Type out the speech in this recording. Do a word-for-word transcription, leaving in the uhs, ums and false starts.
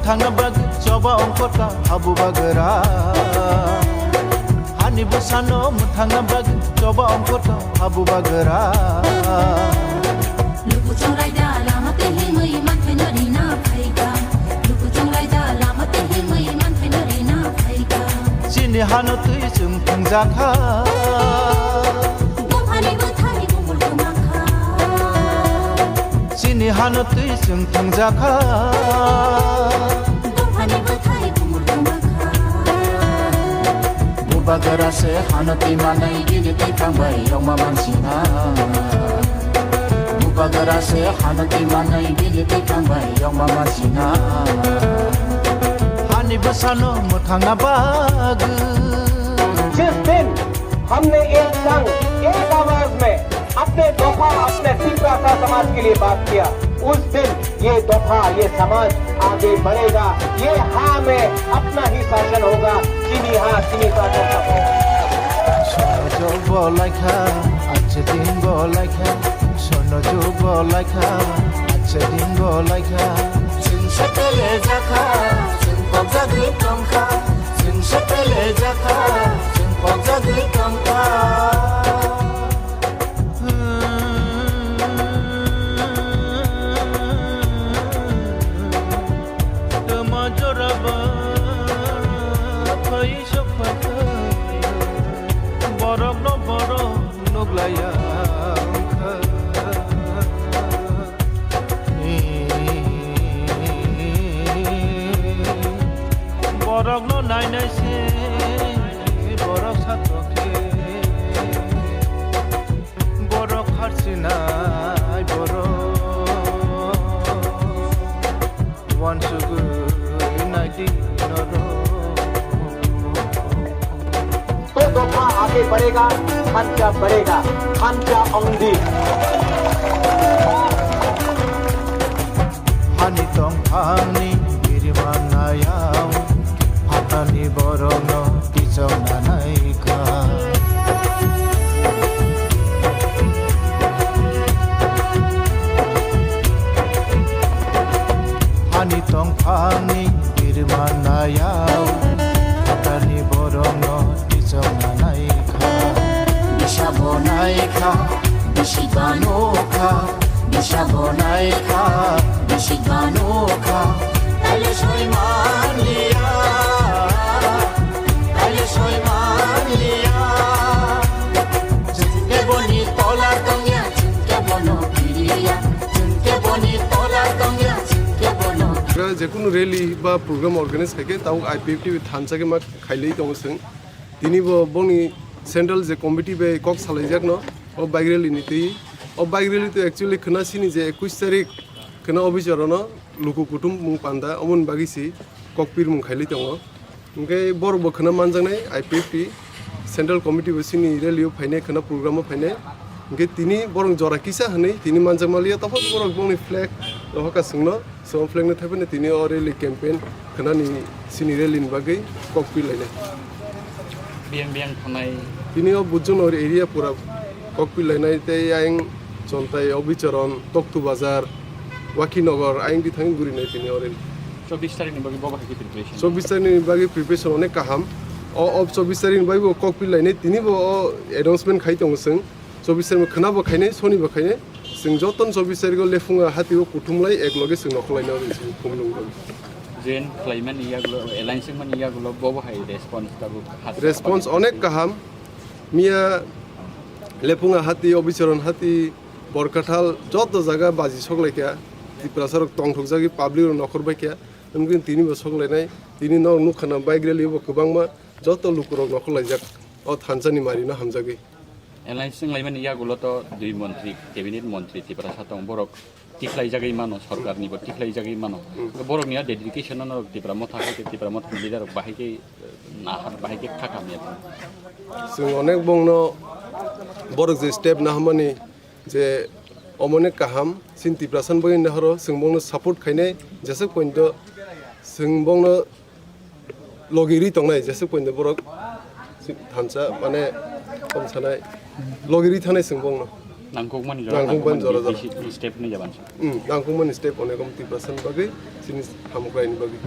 Thangna bagwi choba ongkhorta habu bagra. Hani bwsano mwthangna bagwi choba ongkhorta habu bagra. Luku chongraida lama tei himwi manthai no rina phaikha. Luku chongraida lama tei himwi manthai no rina phaikha. Chini hano twi chwng thwngjakha. Buphani bwthai bumul kwmakha. Chini hano twi chwng thwngjakha. Buphani bwthai bumul kwmakha. Bubagra se hano twi manai bini twi thangbai yongma mansina. Bubagra se hano twi manai bini twi thangbai yongma mansina. Hani bwsano mwthangna bagwi. जिस दिन हमने एक संग, एक आवाज में अपने दोफा, अपने तिपरासा समाज के लिए बात किया, उस दिन ये दोफा, ये समाज आगे बढ़ेगा। ये हाँ में अपना ही शासन होगा, चीनी हाँ, चीनी शासन का होगा। Sono jog bo laikha, ache din bo laikha. Sono jog bo laikha, ache din bo laikha. Chwng sepele jakha, chwng pokjagwi tongkha. Chwng sepele jakha, chwng pokjagwi tongkha. Tama joraba phai sokphaikha, borokno borok nuglaiya wngkha. Borokno nainai se borok satokhe. Borok harsinai borok wansugwi naidi norok. तो दोफा आगे बढ़ेगा, खांचा बढ़ेगा, खांचा Aundhi. Hani tongphangni biriman nayao, phatani borokno tichok nanai kha. Hani tongphangni biriman nayao, phatani borokno tichok nanai kha. Bisa bo nai kha, bisi bano kha. Bisa bo nai kha, bisi bano kha. Taile soi man liya, taile soi man liya. Chwng khe boni tola tongya, chwng khe bono kiriya. Chwng khe boni tola tongya, chwng khe bono. Jekunu rally ba program organize khaikhe tabuk I P F T thansa khe ma khailai tongo chwng. Tini bo bongni central je committee bai kok salaijakno o bike rally ni twi. O bike rally to actually khwna sini je ekush tarik khwna office orono luku kutum mung panda omoni bagwi si kok pirmung khailai tongo. Hwnkhe borok bo khwna manjaknai I P F T central committee bo sini rally o phainai khwna program o phainai. Hwnkhe tini borok jora kisa hwnwi tini manjakma liya topho borok bongni flag rohorkha chwngno. Chwng flag no thaiphano tini o rally campaign khwnani sini rally ni bagwi kok pilainai. Biyang biyang thanai. Tini o Bujunor area pura kok pilainai tei ayang Chontai, Obicharan, Toktu Bazar, Wakhinagar ayang bithang gurinai tini o rally. Chobbish tarikh ni bagwi bo bahai khe preparation? Chobbish tarikh ni bagwi preparation onek kaham. O, o chobbish tarikh ni bagwi bo kok pilainai tini bo o announcement khai tongo chwng. Chobbish tarikh khwna bo khainai, soni bo khainai. Chwng jotono chobbish tarikh o lephunga hati o kuthumlai ek loge chwng nokhorlaina hwnwi chwng khumlung rw. Join khlaimani yagulo, alliance wngmani yagulo bo bo hai response tabuk hasteo. Response onek kaham. Miya lephunga hati, Obicharan hati, Borkathal joto jaga baji soklaikha. Tiprasa rok tongthokjagwi public rok nokhor baikha. Wngkhe tini bo soklainai. Tini nok nukha na bike rally bo kwbangma joto lukurok nokhorlaijak o thansa ni mari no hamjagwi. Alliance wnglaimani yagulo to dui montri, cabinet montri Tiprasa tong, borok tikhlaijagwi mano, sorkar ni bo tikhlaijagwi mano. Hmm. Borok ni a dedication no norok Tipra Motha hai khe, Tipra Motha ni leader rok bahai khe, eh, nahar bahai khe kha khamya. Chwng onek bongno borok je step nahamani je omonek kaham, chini Tiprasa ni bagwi nahoro chwng bongno support khainai, jeswk pointo chwng bongno logi ri tongnai jeswk pointo borok thansa mane kom sanai logi ri thanai chwng bongno. Nangkukmani jora Nangkukmani jora jora. Step ni jaban. Hmm, nangkukmani step onekom Tiprasani bagwi, chini hamkraini bagwi.